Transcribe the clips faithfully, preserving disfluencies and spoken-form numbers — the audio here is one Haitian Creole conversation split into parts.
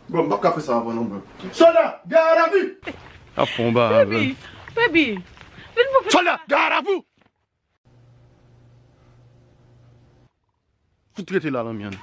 Bon, m p ap ka fè sa avè w non, bro. Sòlda, gadavi! Ap fè yon bagay, bro. Baby, baby, vin pou fè. Sòlda, gadavi! Fout rete la, lanmyann.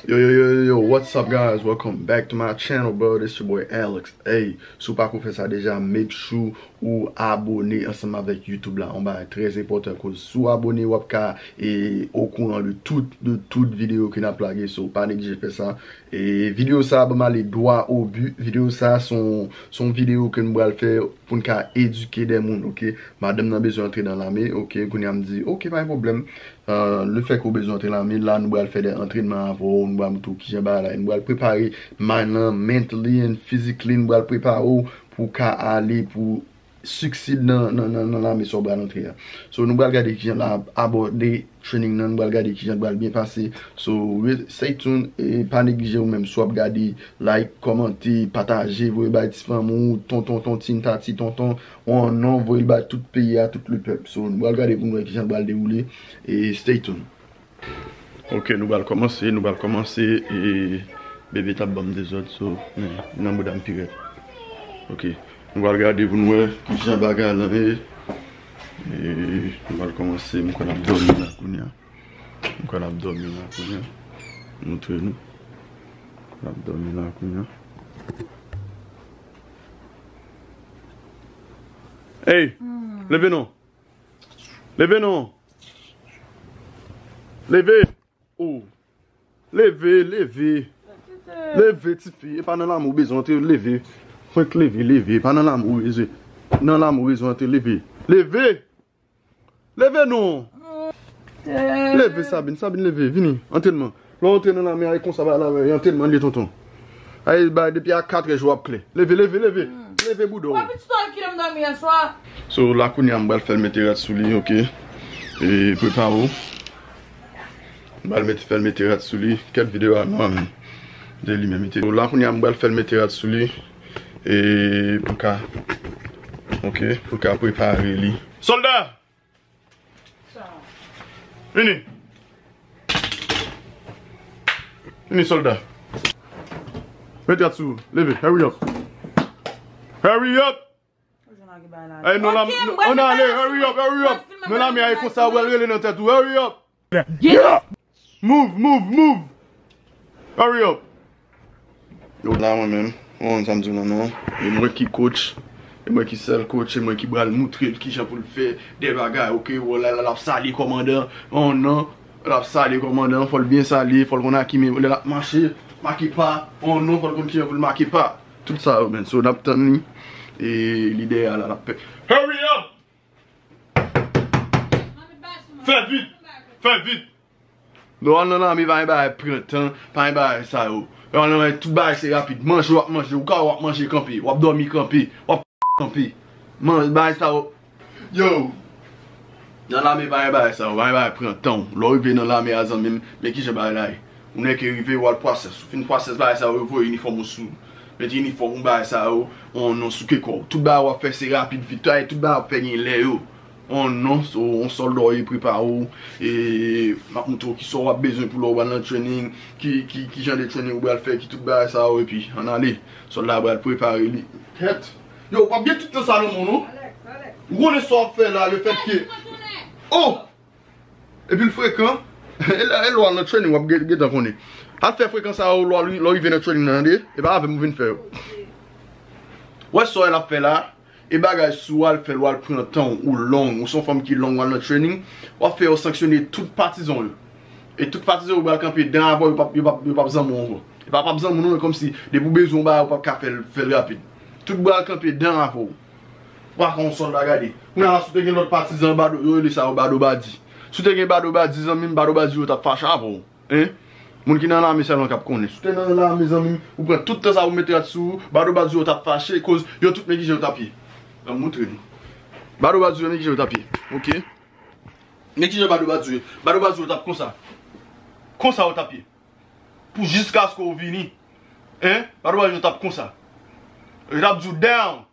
Yo, yo, yo, yo, yo, what's up, guys? Welcome back to my channel, bro. This your boy Alex. Hey, si w pa ko fè sa deja, make sure ou abone ansanm avèk YouTube la. Yon bagay trè enpòtan, koz si w abone, w ap ka, e, okouran de tout, de tout videyo ke n ap lage. So, pa neglije fè sa. E, videyo sa a ban m ale dwa o bi. Videyo sa a se yon, se yon videyo ke m pral fè pou n ka edike de moun, oke? Madanm nan bezwen antre nan lame, oke? Kounye a m di, oke, pa gen pwoblèm. Euh, le fè ke w bezwen antre lame, la nou pral fè de antrenman avè w, nou pral montre w kijan bagay la ye, nou pral prepare mind lan, mentally and physically, nou pral prepare w pou w ka ale, pou w succeed nan, nan, nan, nan lame sa w pral antre a. So, nou pral gade kijan l ap abòde training nan, nou pral gade kijan l pral byen pase. So, re-, stay tuned, e pa neglije ou menm, si w ap gade, like, kòmante, pataje, voye bay ti fanmi w, tonton, tontin, tati, tonton, on non, voye l bay tout peyi a, tout le pèp. So, nou pral gade pou nou wè kijan l pral dewoule. E stay tuned. Ok, nou pral kòmanse, nou pral kòmanse, e bebe t ap ban m dezòd, so, men, nan bouda m pi rèd. Ok, nou pral gade pou nou wè kijan bagay lan ye. E nou pral kòmanse, m kwè l ap dòmi la kounye a. M kwè l ap dòmi la kounye a. Montre nou. L ap dòmi la kounye a. Ey! Leve non! Leve non! Leve! Oh! Leve, leve! Leve, tifi! E pa nan lame ou bezwen antre, leve! Fwenk leve, leve! E pa nan lame ou bezwen. Nan lame ou bezwen antre, leve! Leve! Leve non! Leve, Sabine, Sabine, leve, vini, antrenman. Lè w antre nan lame a, e konsa bagay la, e antrenman li ye, tonton. Ay, bay, depi a katrè jou ap klè. Leve, leve, leve. Leve bouda w. Wè pitit ou ki m dòmi yè swa. So, la kounye a, m pral fè l mete rad sou li, oke? E prepare w. M pral mete, fè l mete rad sou li. Kèt videyo a, non, men. De li menm, mete. So, la kounye a, m pral fè l mete rad sou li. E pou l ka, oke, pou l ka prepare li. Sòlda! Vini. Vini, sòlda. Mete rad sou ou. Leve. Hurry up. Hurry up. Ay, non, la, ann ale, hurry up, hurry up. Non, lame a e konsa, ou pral rele nan tèt ou. Hurry up. Get up. Move, move, move. Hurry up. Yo, la mwen menm, ou konn sa m di w lan non. E mwen ki coach, e mwen ki sèl coach, e mwen ki pral moutre l kijan pou l fè de bagay, oke? Wè, la, la, l ap salye kòmandan, oh non, l ap salye kòmandan, fò l byen salye, fò l konn a ki men, lè l ap mache, make pa, oh non, fò l konn kijan pou l make pa. Tout sa yo, men, so, n ap tann li, e li dèyè a la, l ap fè. Hurry up! Fè vit! Fè vit! Lè w al nan lame, pa gen bagay pran tan, pa gen bagay sa yo. Lè w al nan lame, tout bagay se rapid. Manje, w ap manje, ou ka w ap manje kanpe, w ap dòmi kanpe, w ap kanpe. Man, bagay sa yo. Yo! Nan lame, pa gen bagay sa yo, pa gen bagay pran tan. Lè w rive nan lame a, zanmi m, men kijan bagay la ye. Ou nèke rive, w al pwasès. Ou fin pwasès bagay sa yo, yo voye inifòm ou sou. Mete inifòm ou, bagay sa yo, on non sou ke kò w. Tout bagay w ap fè, se rapid, vit. Tout bagay w ap fè, gen lè yo. On non, so, on sòlda w ye, prepare w. E m ap montre w kisa w ap bezwen pou lè w al nan training, ki, ki, ki jan de training ou pral fè, ki tout bagay sa yo, epi, ann ale. Sòlda a pral prepare li. Kèt. Yo, w ap gen tout tan sa nan men w, non? Ou konnen sa w ap fè la, le fèt ke. Oh! Epi l frekan. E lè, e lè w al nan training, w ap gen, gentan konnen. Al fè frekan sa yo, lè w al, lè w rive nan training nan, tande? E pa avè m ou vin fè yo. Wè sa w al ap fè la, e bagay si w al fè l, w al pran tan w, ou long, ou se yon fanm ki long, w al nan training, w ap fè yo sanksyone tout patizan w yo. E tout patizan w yo pral kanpe dan avè w, yo p ap, yo p ap, yo p ap zanmi w ankò. E pa p ap zanmi w non, men kòmsi, depi w bezwen yon bagay, ou p ap ka fè l, fè l rapid. Tout pral kanpe dan avè w. Ou pa ka yon sòlda gade. Kounye a la, si w te gen lòt patizan, bado, yo rele sa yo bado badi. Si w te gen bado badi, zanmi m, bado badi yo t ap fache avè w. Hein? Moun ki nan lame sèlman k ap konnen. Si w te nan lame, zanmi m, ou pran tout tan sa pou mete rad sou ou, bado badi yo t ap fache, koz yo tout men kijan yo t ap ye. An m montre nou. Bado badi yo men kijan yo t ap ye. Oke? Men kijan bado badi yo. Bado badi yo t ap konsa. Konsa yo t ap ye. Pou jiskaske w vini. Hein? Bado badi yo t ap konsa. Yo t ap di w down.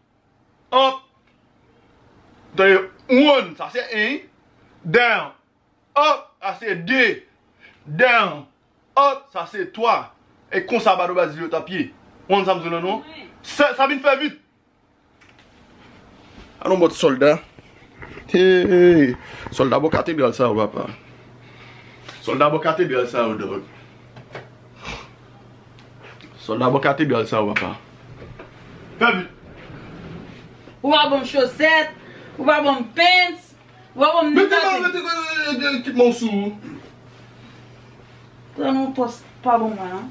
Up. Tande, one, sa se en. Down. Up, sa se de. Down. Up, sa se twa. E konsa Bado Bazil yo t ap ye. Ou konn sa m di w lan non? Sa, sa vin fè vit. Alon bòt sòlda. Hey, sòlda bò katedral sa yo, papa. Sòlda bò katedral sa yo, dòg. Sòlda bò katedral sa yo, papa. Fè vit. Ou pa ban m chosèt, ou pa ban m pens, ou pa ban m ni... Mete men, mete ekipman sou ou. Pran yon tòs pa bon mwen, non.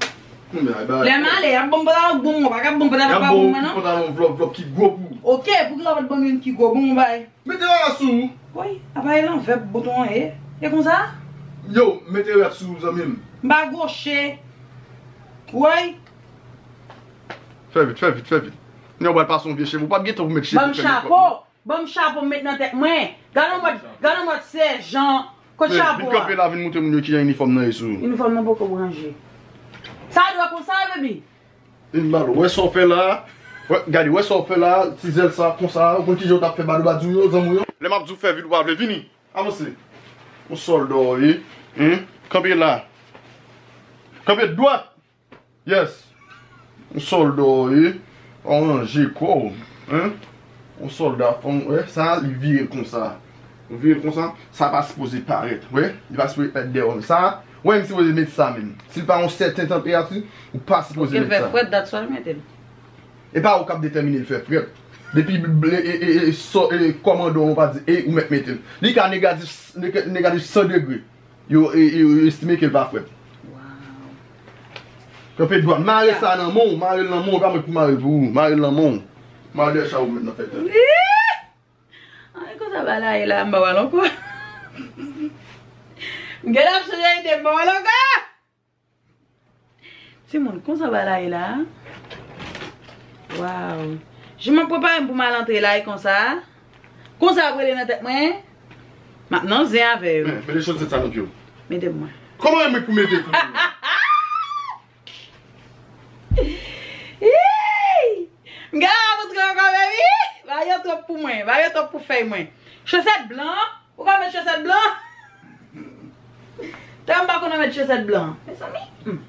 Lè m ale, y ap ban m pantalon k bon mwen, pa ka ban m pantalon k pa bon mwen, non. Pantalon vlòp, vlòp ki gwo pou ou. Oke, poukisa w pa t ban m youn ki gwo, bon mwen bay. Mete rad la sou ou. Woy, apa e lanvè bouton an ye? E konsa? Yo, mete rad sou ou, zanmi m. M pa gwoche. Woy. Fè vit, fè vit, fè vit. Kounye a w pral pase yon vye cheve, ou p ap gen tan pou met cheve. Ban m chapo. Ban m chapo m met nan tèt mwen. Gade yon mòd, gade yon mòd sèjan. Kot chapo a? Vin kanpe la, vin montre moun yo kijan inifòm nan ye sou ou. Inifòm nan poko branje. Sa dwe konsa, baby. Vin bal, wè sa w fè la. Wè, gade, wè sa w fè la, ti zèl sa, konsa, ou konn kijan w t ap fè Bado Bazil yo, zanmi w yo. Lè m ap di w fè vit, ou pa vle vini. Avanse. Yon sòlda w ye. Hein? Kanpe la. Kanpe dwat. Yes. Yon sòlda w ye. Ou ranje kò w. Hein? Yon sòlda fò w wè sa, li vire l konsa. Ou vire l konsa, sa pa sipoze parèt. Wè? Li pa sipoze parèt dèyè w. Sa, wè, m sipoze met sa menm. Si l pa yon sèten tanperati, ou pa sipoze met sa. Fè frèt, dat sa l mete l. E pa ou k ap detèmine l fè frèt. Depi e, e, e, e, sò, e, kòmandan w pa di, e, ou mèt mete l. Li ka negatif, nega-, negatif san degre. Yo, e, e, yo estime ke l pa frèt. Wow. Kanpe dwat. Mare sa nan men w, mare l nan men w, pa mwen pou mare l pou ou. Mare l nan men w. Mare dèyè chal ou menm nan fèy tèt. Ih! Ay, konsa bagay la ye la, m pa wè l ankò. M gen ap chanje ide, m pa wè l ankò. Timoun, konsa bagay la ye la? Waw. Jan m ap prepare m pou m al antre la, e konsa. Konsa ap rele nan tèt mwen. M ap nan zen avè yo. Men, mete chosèt sa nan pye w. Mete pou mwen. Kòman mwen pou mete pou mwen? Ih! M gen la ap antre ankò, baby. Ba yo twòp pou mwen. Ba yo twòp pou fèy mwen. Chosèt blan. Ou ka met chosèt blan? Tè m pa konn met chosèt blan. Mezanmi. Hmm.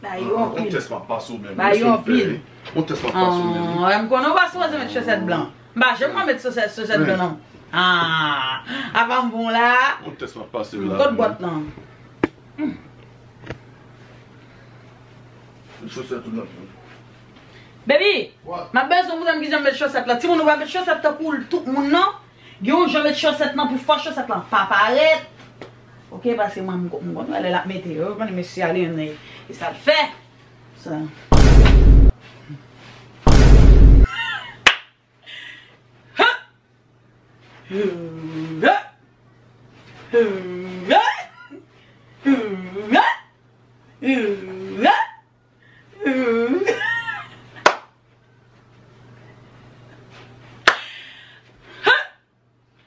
Ba yo anpil. Yon tès m ap pase w menm. Ba yo anpil. Yon tès m ap pase w menm. Ah, m konnen w pa sipoze met chosèt blan. M pa janm ka met chosèt, chosèt blan, non. Ah, apa m bon la? Yon tès m ap pase w la. Kot bwat lan? Hmm. Chosèt ou nan pye w. Baby, m ap bezwen w montre m kijan m met chosèt la. Timoun, ou pa met chosèt tankou tout moun, non. Gen yon jan met chosèt lan pou fòs chosèt lan pa parèt. Oke, paske mwen, m, m konn wè lè l ap mete yo. Ou konnen mesye a li menm, e sa l fè. Sa.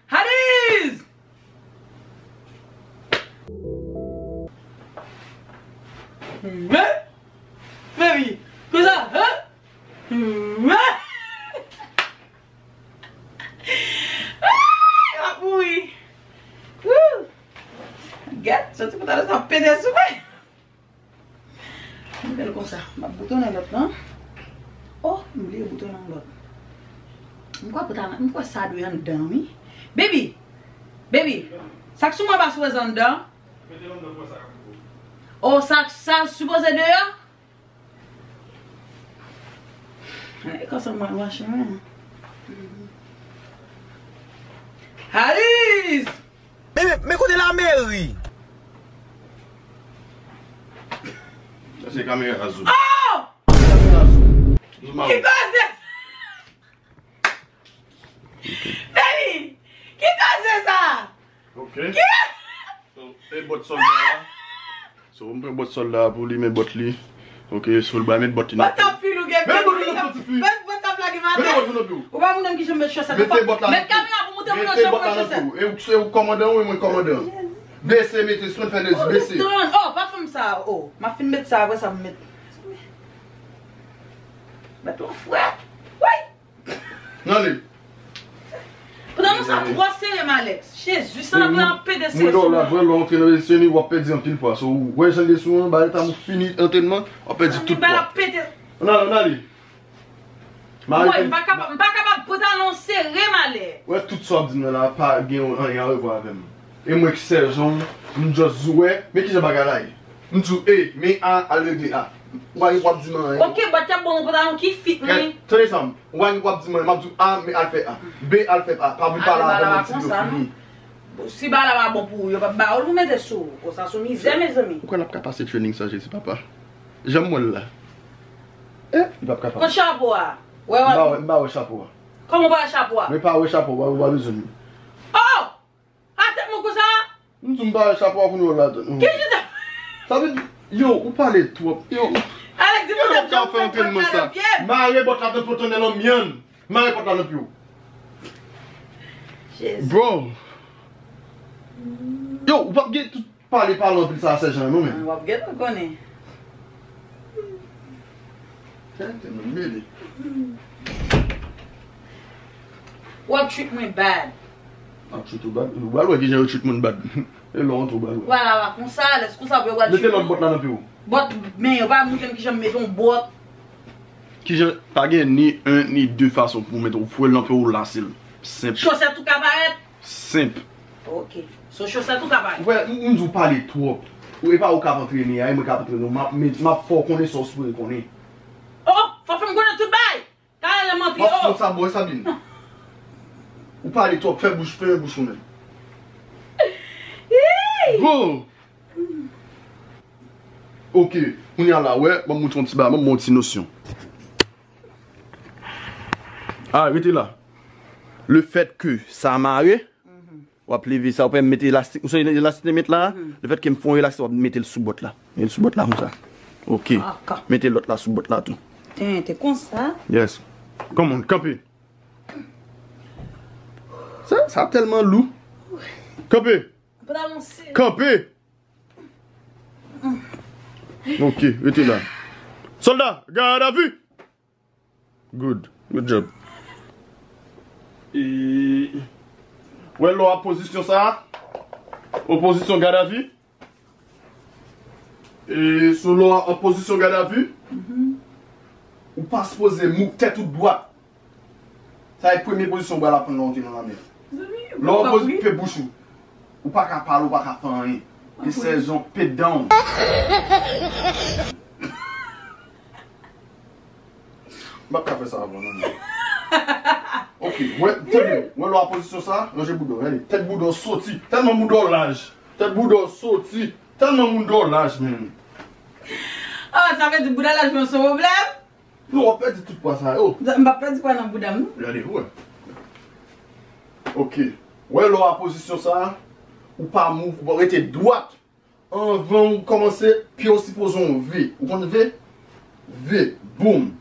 Hades! Baby, konsa, hein? Ah, m ap mouri. Woo! Gèt, soti pou talè sa pete sou mwen. M fè l konsa. M ap boutonnen lòt lan. Oh, m bliye boutonnen lòt. M kwè pòtalan, m kwè sa dwe anndan, wi. Baby! Baby! Sa k sou mwen pa sipoze anndan? Oh, sa, sa sipoze deyò? E konsa mwen mache, wi. Hades! Men, men, men kote lameri? Sa se kamera zo. Oh! Kamera zo. Ki koze? Baby, ki koze sa? Ok. Ki? So, e bòt sòlda a. So, m pran bòt sòlda a pou li, men bòt li. Ok, so, l bay met bòt li nan. Bòt anpil ou gen. Men bòt li nan, ti fi. Bòt, bòt ap lage maten. Mete bòt la nan pye w. Ou pa moun ki janm met chosèt. Mete bòt la nan pye w. Met kamera pou montre moun yo janm met chosèt. E ou, se ou kòmandan, wi, mwen kòmandan. Bese, mete, sou fè lèz, bese. Oh, pa fè m sa, oh. M ap fin met sa, apre sa, m met. Met yon frèt. Woy! Nan li. Non, sa twò sere, Malex. Jezi, sa ap pete sere sou mwen. Mwen la, lè w antre nan rezistenni, w ap pèdi anpil pwa. So, ou wè jan l ye sou an, bagay ta m fini antrenman, w ap pèdi tout pwa. Bagay ap pete. Ann ale, ann ale. Mwen, m pa kapab, m pa kapab pantalon sere, Malex. Wè, tout sa w ap di m nan la, pa gen anyen a wè avè m. E mwen ki sèjan w, m just di w, wè, men kijan bagay la ye. M di w, e, men A, al regle A. Ou pa gen pou w ap di m anyen. Ok, but y ap ban w yon pantalon ki fit, men. Tande sa, ou pa gen pou w ap di m anyen, m ap di w A, men al fè A. B, al fè A. Pa vin pale avè m, m di w fini. Si bagay la pa bon pou ou, yo p ap ba ou l pou mete sou ou. Konsa sou mizè, mezanmi. Ou kwè n ap ka pase training san Jezi, papa? Jan m wè l la. Eh, li p ap ka pase. Kot chapo a? Wè, wè. M pa wè, m pa wè chapo a. Kòman w pa wè chapo a? Mwen pa wè chapo a, ou pa bezwen li. Oh! A tèt mwen konsa? M di w m pa wè chapo a kounye a la. Ki chita? Sa vle di, yo, ou pale twòp. Yo. Alèk, di mwen sa, fè anpil mwen sa. Mare bòt la tankou tonnè nan myann. Mare bòt la nan pye w. Jezi. Bro. Yo, ou p ap gen tout pale, pale anpil sa a sèjan non, men. W ap gentan konnen. Tenten, men mele. W ap treat mwen bad. M ap treat ou bad? Ou pral wè kijan yo treat moun bad. E lè w antre ou pral wè. Vwala, konsa, lè konsa pou yo pral treat mwen. Mete lòt bòt la nan pye w. Bòt, men yo pa montre m kijan m mete yon bòt. Kijan, pa gen ni en ni de fason pou w mete, ou foure l nan pye w, ou lase l. Senp. Chosèt ou ka parèt? Senp. Ok. So, chosèt ou ka parèt? Ou wè, m, m di w pale twòp. Ou, e pa ou k ap antrene a, e mwen k ap antrene w. M ap, m ap fè w konnen sa w sipoze konnen. Oh, fò w fè m konnen tout bagay. Talè lè m antre, oh. W ap pran sa bò, Sabine. Ou pale twòp, fè bouch, fè bouch ou menm. Bro! Ok, kounye a la, wè, ban m montre yon ti bagay, ban m ba w yon ti nosyon. Ah, rete la. Le fèt ke sa mare, w ap leve sa, w ap mete elastik. Ou se elastik te met la? Le fèt ke m fè yon elastik, w ap mete l sou bòt la. Mete l sou bòt la konsa. Ok. Mete lòt la sou bòt la tou. Tenten konsa. Yes. Come on, kanpe. Sa, sa tèlman lou. Kanpe. Kanpe. Ok, rete la. Sòlda, gadavi! Good. Good job. E, wè lè w an pozisyon sa a? An pozisyon gadavi? E, sou lè w an pozisyon gadavi? Ou pa sipoze mou tèt ou dwat. Sa e premye pozisyon w pral aprann lè w antre nan lame. Lè w poze pe bouch ou, ou pa ka pale, ou pa ka fè anyen. Li sèjan pet dan w. M p ap ka fè sa avè w non. Ok, wè, tande, wè lè w an pozisyon sa, lonje bouda w, gade, tèt bouda w soti, tèlman bouda w laj, tèt bouda w soti, tèlman bouda w laj, menm. Oh, sa vle di bouda laj mwen se yon pwoblèm? Non, w ap pèdi tout pwa sa yo. M p ap pèdi pwa nan bouda m non. Gade, wè. Ok. Wè lè w an pozisyon sa, ou pa mouv, ou rete dwat. Anvan ou kòmanse, pye w sipoze yon V. Ou konn V? V. Boum.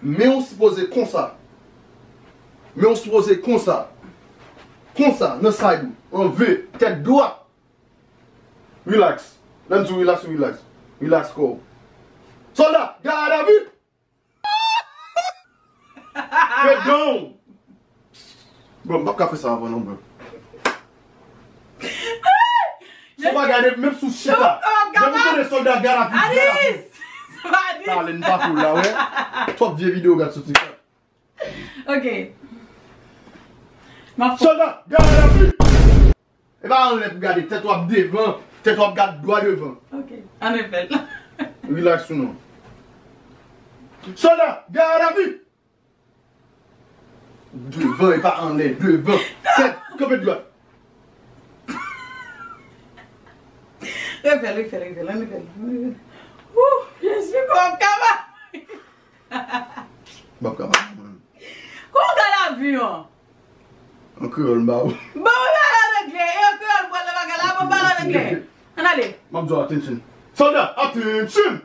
Men w sipoze konsa. Men w sipoze konsa. Konsa, nan side ou. An V. Tèt dwat. Relax. Lè m di w relax, ou relax. Relax kò w. Sòlda, gadavi! Pèdan w! Bro, m p ap ka fè sa avè w non, bro. Fò w pa gade, menm si w chita. Menm ou tande sòlda gadavi, gadavi. Talè n pa tou la, wè. Twòp vye videyo w gad sou TikTok. Ok. M ap fè. Sòlda, gadavi! E pa anlè pou gade, tèt w ap devan, tèt w ap gad dwa devan. Ok, ann refè l. Relax ou non. Sòlda, gadavi! Devan, e pa anlè, devan. Tèt, kanpe dwat. Refè l, refè l, refè l, ann refè l, ann refè l. Wouh, Jezi, kòman m kapab? M p ap kapab, mwen. Kòman w gad avyon an? An kreyòl, m ba ou. Bon, mwen pale an anglè. E an kreyòl, m pral nan bagay la, mwen pale an anglè. Ann ale. M ap di w attention. Sòlda, attention!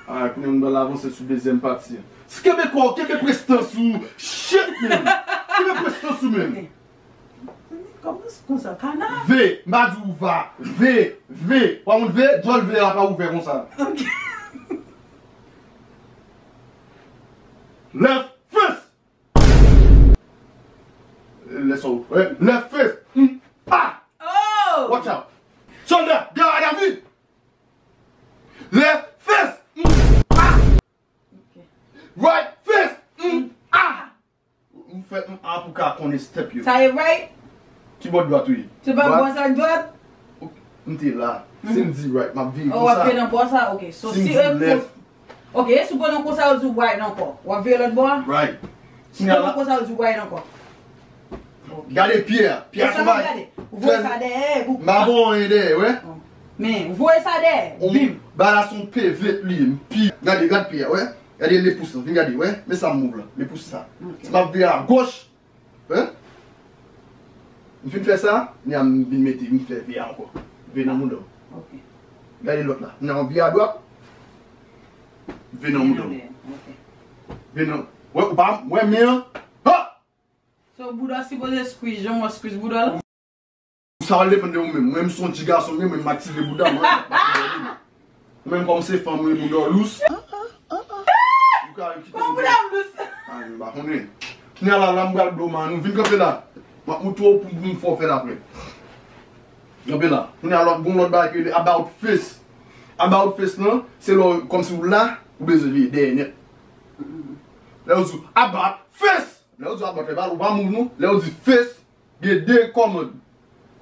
Ah, kounye a m pral avanse sou dezyèm pati a. Kenbe kò w, kenbe prestans ou. Shit, man! Kenbe prestans ou, man! Kòman se konsa, kana? V, m pa di w va. V, V. Ou pa konn V? Djòl V a pa ouvè konsa. Ok. Left fist! Lè sa w, eh, left fist! Mm, ah! Oh! Watch out! Sòlda, dèyè David! Left fist! Mm, ah! Ok. Right fist! Mm, ah! M fè m a pou ka konnen step yo. Sa e right? Ki bò dwat ou ye? Se pa bò sa dwat? Ok, m te la. Si m di right, m ap vire konsa. Oh, w ap vire nan bò sa? Ok. So, si m di left. Ok, e si w pran nan konsa, yo di w right ankò. W ap vire lòt bò a? Right. Si w pran nan konsa, yo di w right ankò. Ok. Gade pye a. Pye a sou bay. Ou voye sa dèyè, ou... M pa voye anyen dèyè, wè. Men, ou voye sa dèyè. Bim. Bagay la se yon pivot li ye. M pi. Gade, gade pye a, wè. Gade le pous lan, vin gade, wè. Men sa m move la, le pous sa. Ok. Si m ap vire agoch, hein? M fin fè sa, kounya m vin mete, m fè vire ankò. Vire nan mouda w. Ok. Gade lòt la. Kounya w vire adwat. Vire nan mouda w. Ok. Vire nan, wè, ou pa wè men an? Ha! So, bouda w sipoze squeeze, jan w squeeze bouda w la? Sa va depann de ou menm. Mwen, m se yon ti gason, men mwen, m aktive bouda m, wi. Ou menm, kòm se fanm, wi, bouda w lous. Ou ka kite bouda m lous. Ay, m pa konnen. Kounya la, la, m pral ba w man, nou vin kanpe la. M ap montre w pou m fè w fè l apre. Kanpe la. Kounya lòt, gon lòt bagay ki rele about face. About face lan, se lè w, kòmsi w la, ou bezwen vire dèyè nèt. Lè yo di w about face. Lè yo di w about face, ou pa move non. Lè yo di face, gen de command.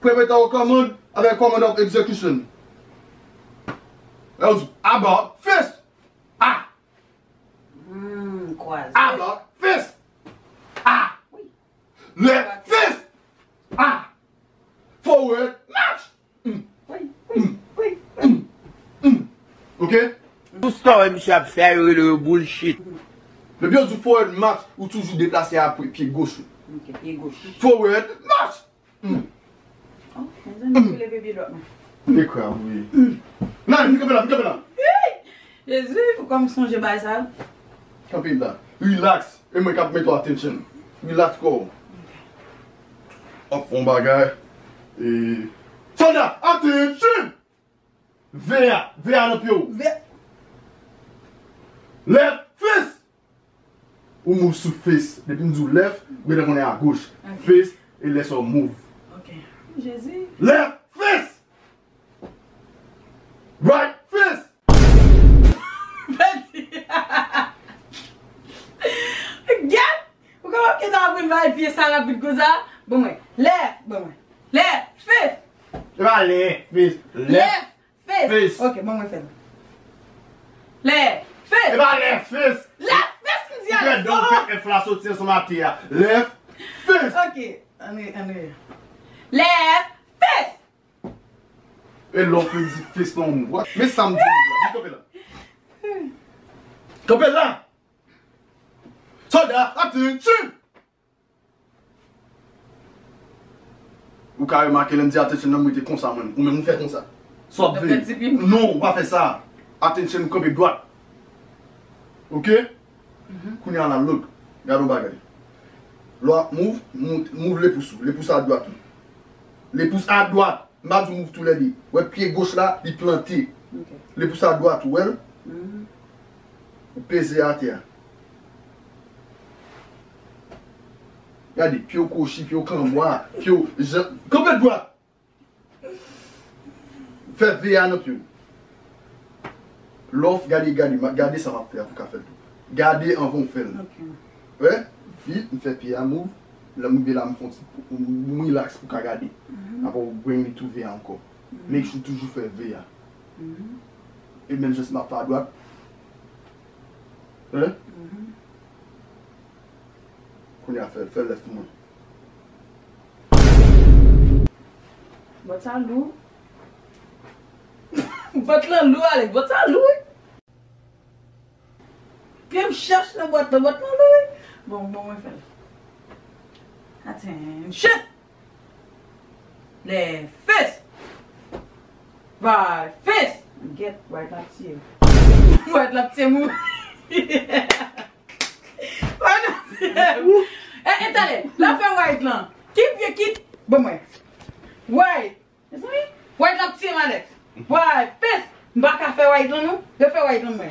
Prepatory command avèk command of execution. Lè yo di about face. Ah. Hmm, kwaze. About face. Ah. Wi. Left face. Ah. Forward march. Hmm. Wi, wi, wi, wi. Hmm. Hmm. Ok? Tout sa w wè misye ap fè a, yo rele yo bullshit. Depi yo di forward march, ou toujou deplase apre pye goch ou. Ok, pye goch. Forward march! Hmm. Oh, mezanmi, m leve pye dwat mwen. Li krav, wi. Hmm. Nan, vin kanpe la, vin kanpe la. Hey! Jezi, poukwa m sonje bagay sa? Kanpe la. Relax. E mwen k ap mete w attention. Relax kò w. W ap fè yon bagay. E, sòlda, attention! Veye a, veye a nan pye w. Ve- Left face! Ou move sou face. Depi m di w left, ou gentan konnen agoch. Ok. Face, e lè sa w move. Ok. Jezi. Left face! Right face! Gad! Ou kapab gentan aprann bay pye sa rapid konsa? Ban mwen. Left! Ban mwen. Left! Face! E pa left face. Left! Left! Face. Face. Ok, ban mwen fè l. Left face. E pa left face. Left face, m di a. Ou pèdi, ou fè F la soti ansanm ak T a. Left face. Ok, ann re, ann re. Left face. E lè w fin di face lan, what? Men sa m di w la. Vin kanpe la. Kanpe la. Sòlda, attention! Ou ka remake lè m di attention nan, m rete konsa mwen. Ou menm ou fè konsa. Sa w ap veye. Non, ou pa fè sa. Attention, ou kanpe dwat. Ok? Mhm. Kounya la, look. Gade yon bagay. Lè w ap move, move, move lepous ou. Lepous adwat ou. Lepous adwat. M pa di w move toulède. Ou wè pye goch la, li plante. Ok. Lepous adwat ou, wè l? Mhm. Ou peze atè a. Gade, pye w kwochi, pye w kanbwa, pye w jan. Kanpe dwat! Fè V a nan pye w. Lè w gade, gade, gade sa m ap fè a pou w ka fè l tou. Gade anvan w fè l. Ok. Wè? Vit, m fè pye a move. Lè m rive la, m fè yon ti, m relax pou w ka gade. Mhm. Apre w bring li tou V a ankò. Mhm. Make sure toujou fè V a. Mhm. E menm jan si m ap fè adwat. Hein? Mhm. Kounye a fè, fè left pou mwen. Bòt sa lou. Bòt lan lou, Alex. Bòt sa lou, wi. Pye m chèch nan bòt lan, bòt lan lou, wi. Bon, bon, mwen fè l. Attention! Left face! Right face! Gèt, right la tiye m. Right la tiye m. Right la tiye m. E, e, talè, la fè right lan. Ki pye, ki... Bon, mwen. Right. Mezanmi, right la ap tiye m, Alex. Right face. M pa ka fè right lan non. Refè right lan mwen.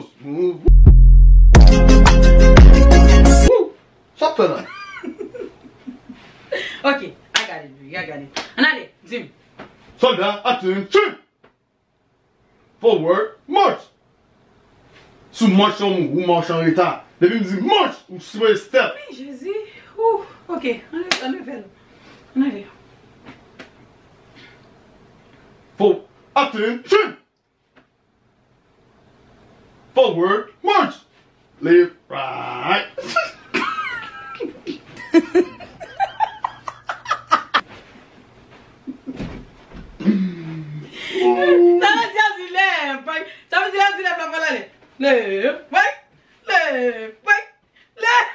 Ghost move. Woo! Sa w ap fè la? Ok, I got it, baby, I got it. Ann ale, di m. Sòlda, attention! Forward, march! Sou march lan, ou mache an reta. Depi m di march, ou sipoze step. Men Jezi. Ooh, ok, ann ale, ann ale. Ann ale. For, attention! Forward, march! Left, right. Sa vle di a di lèv, bay. Sa vle di a di lèv la pral ale. Lèv, bay. Lèv, bay. Lèv.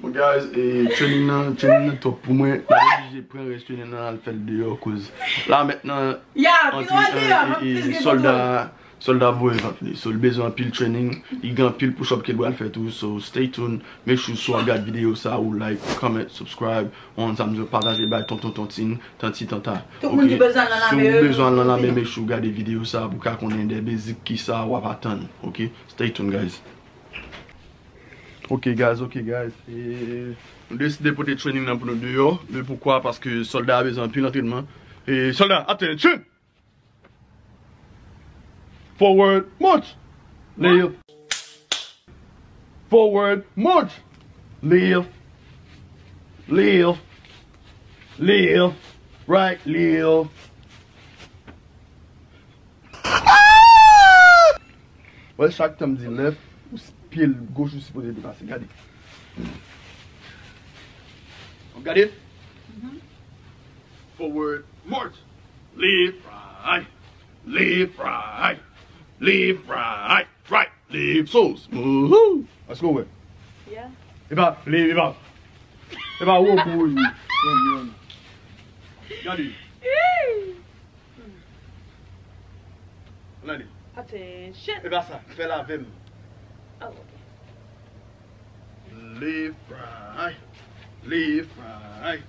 Bon, guys, e, training nan, training nan top pou mwen. Mwen oblije pran rès training nan al fè l deyò, koz la mentnan, ya, antre, e, e, sòlda, sòlda voye vant li. So, li bezwen anpil training. Li gen anpil push up ke l pral fè tou. So, stay tuned. Make sure si w ap gad videyo sa, ou like, comment, subscribe. On sa m di w, pataje bay tonton, tontin, tanti, tanta. Tout moun ki bezwen al nan lame, si w bezwen al nan lame, make sure w gade videyo sa pou w ka konnen de basic ki sa w ap atann. Ok? Stay tuned, guys. Ok, guys, ok, guys. E, nou deside pote training nan pou nou deyò. Men poukwa? Paske sòlda a bezwen anpil antrenman. E, sòlda, attention! Forward, march. Left. Forward, march. Left. Left. Left. Right, left. Wè, chak tan m di left, ou s-, pye goch ou sipoze depase. Gade. W ap gade? Forward, march. Left, right. Left, right. Left, right. Right, left, so smooth. Èske w wè? Yeah. E pa, e pa, e pa wo pou wi. Gade. Ann ale. Attention. E pa sa, fè l avè m. Oh, ok. Left, right. Left, right.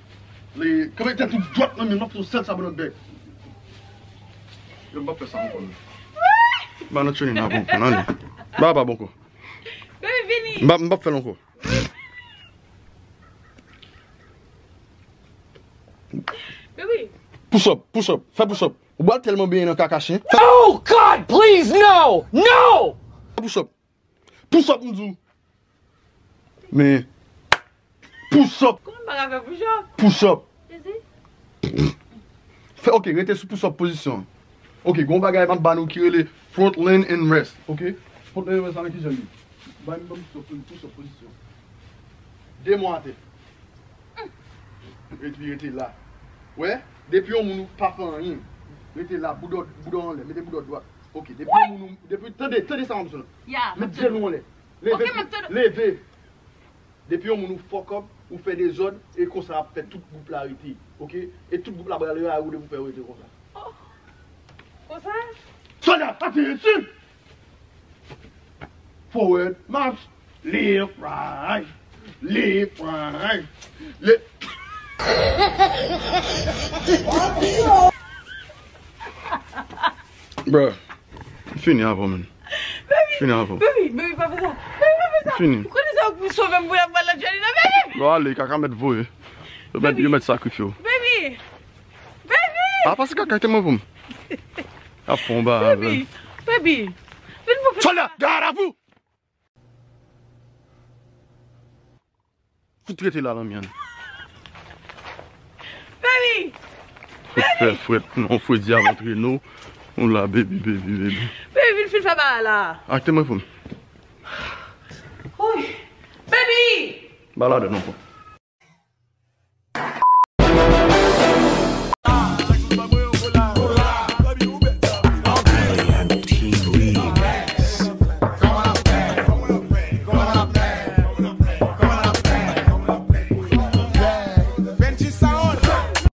Left. Kanpe tèt ou dwat nan men m, nan fè yon sèl sa nan bèk. Yo, m p ap fè sa ankò, non. Ba nan training la, bon, ann ale. Ba, ba, bon, ko. Baby, vini. M p ap, m p ap fè l ankò. Baby. Push up, push up, fè push up. Ou pral tèlman benyen nan kaka chen. Oh God, please, no! No! Push up. Push up, m di w. Men, push up. Kòman m pa ka fè push up? Push up. Ezi. Fè, ok, rete sou push up pozisyon. Ok, gon bagay m ap ba nou ki rele front lean and rest, ok? Front lean and rest la, men kijan li ye? Ba m, ba m push up, push up pozisyon. De men w atè. Epi rete la. Wè, depi yon moun ou pa fè anyen, rete la, bouda w, bouda w anlè, mete bouda w dwat. Ok, depi yon moun ou, depi, tande, tande sa m ap di w la. Ya, m ap tande. Met jenou anlè. Leve, ok, m ap tande. Leve. Depi yon moun ou fuck up, ou fè dezòd, e konsa ap fè tout gwoup la rete. Ok? E tout gwoup la pral rayi w depi w fè yo rete konsa. Oh. Konsa? Sòlda, attention! Forward, march. Left, right. Left, right. Left. Bruh, fini avè w, man. Fini avè w. Baby, baby, pa fè sa. Baby, pa fè sa. Fini. Ou konnen sa pou sove m pou y ap pale lòt jodi nan, baby. Lè w ale, kaka mèt voye. Yo mèt, yo mèt sakrifye w. Baby. Baby. A, pase kaka, te mwen pou m. A fon ba. Baby. Baby. Vin pou fè. Sòlda, gad avè w. Fout rete la, lanmyann. Baby! Fout fè frèt, non, fredi ap antre nou. Nou la, baby, baby, baby. Baby, vin fin fè bagay la. Akte mwen pou m. Oy! Baby! Ba ladan non, pran.